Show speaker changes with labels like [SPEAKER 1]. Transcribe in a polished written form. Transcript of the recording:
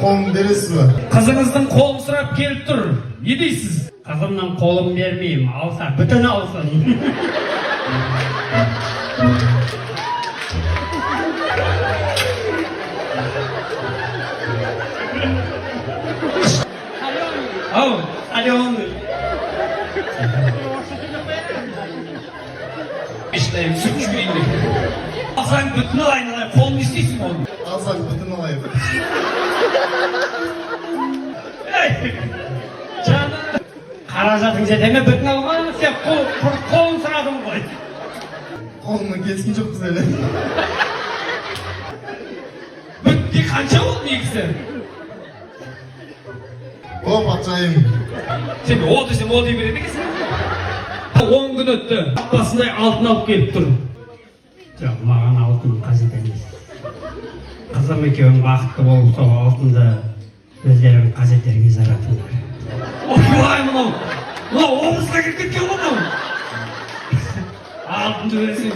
[SPEAKER 1] Қолын бересіз бе?
[SPEAKER 2] Қызыңыздың қолын сұрап келіп тұр, не дейсіз?
[SPEAKER 3] Қызымның қолын бермеймін, алса бүтін алсын.
[SPEAKER 2] Ау.
[SPEAKER 3] Соленый.
[SPEAKER 2] Іштайым сүт жіберейін деп. Алсаң, бүтін ал, айналайын, қолын не істейсің оның?
[SPEAKER 1] Алсаң, бүтін алайын.
[SPEAKER 2] Ей, жаным.
[SPEAKER 3] Қаражатың жете ме бүтін алған? Сен құр қолын сұрадың ғой.
[SPEAKER 1] Қолымнан келіскен жоқпыз әлі.
[SPEAKER 2] Бүтіндей қанша ол негізі?
[SPEAKER 1] О, патшайым.
[SPEAKER 2] Сен о десем, о дей береді екенсің. 10 күн өтті, басындай алтын алып келіп тұр.
[SPEAKER 3] Жоқ, маған алтын қажет емес. Қызым екеуің бақытты болып, сол алтынды өздерің қажеттеріңе жаратыңдар.
[SPEAKER 2] Ойбай, мынау облысқа кіріп кеткен ғой мынау. Алтынды берсең.